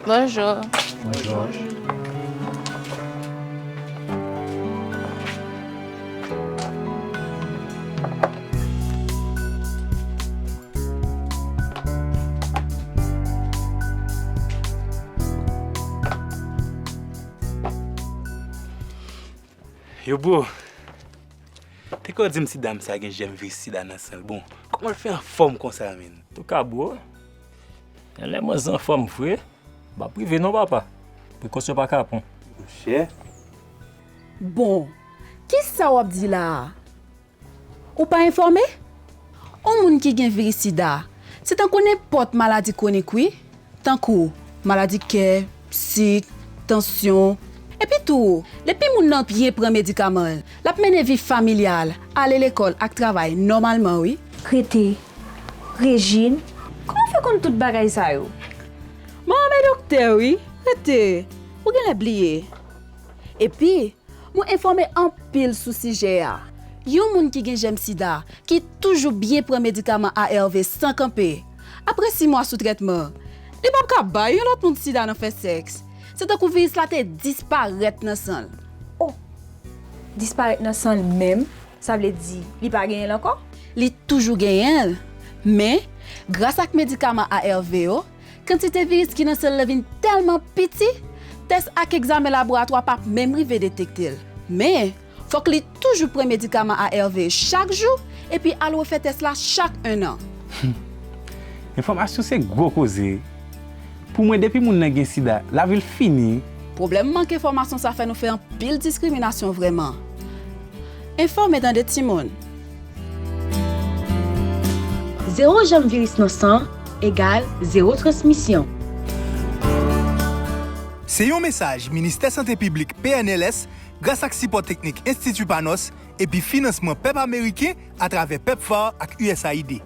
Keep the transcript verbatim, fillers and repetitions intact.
Bonjou. Yo bro, te ka w di m si dam sa gen jèm viris sida nan san l? Bon, kòman l fè anfòm konsa menn? Antouka bro, gen lè manzè anfòm vre, m ap prive non papa. Prekosyon pa ka pran. Monchè. Bon, kisa w ap di la a? Ou pa enfòme? On moun ki gen viris sida, se tankou nenpòt maladi kwonik wi, tankou maladi kè, sik, tansyon. Epi tou, depi moun nan byen pran medikaman l, l ap mennen vi familyal, ale lekòl ak travay nòmalman wi. Rete, Rejin, kòman w fè konn tout bagay sa yo? Manman e doktè wi, rete, ou genlè bliye. Epi, mwen enfòme anpil sou sijè a. Yon moun ki gen jèm sida, ki toujou byen pran medikaman A R V san kanpe, apre sis mwa sou trètman, li p ap ka bay yon lòt moun sida nan fè sèks. Se tankou viris la te disparèt nan san l. Oh! Disparèt nan san l menm? Sa vle di li pa genyen l ankò? Li toujou genyen l. Men, gras ak medikaman A R V yo, kantite viris ki nan san l lan vin tèlman piti, tès ak egzamen laboratwa p ap menm rive detekte l. Men, fòk li toujou pran medikaman A R V chak jou epi al refè tès la chak ennan. Enfòmasyon se gwo koze. Pou mwen, depi moun nan gen sida, lavi l fini. Pwoblèm mank enfòmasyon sa fè nou fè anpil diskriminasyon vrèman. Enfòme tande timoun. Zewo jèm viris nan san egal zewo transmisyon. Se yon mesaj Ministè Sante Piblik, P N L S, gras ak sipò teknik Enstiti Panos epi finansman pèp ameriken atravè PEPFAR ak U S A I D.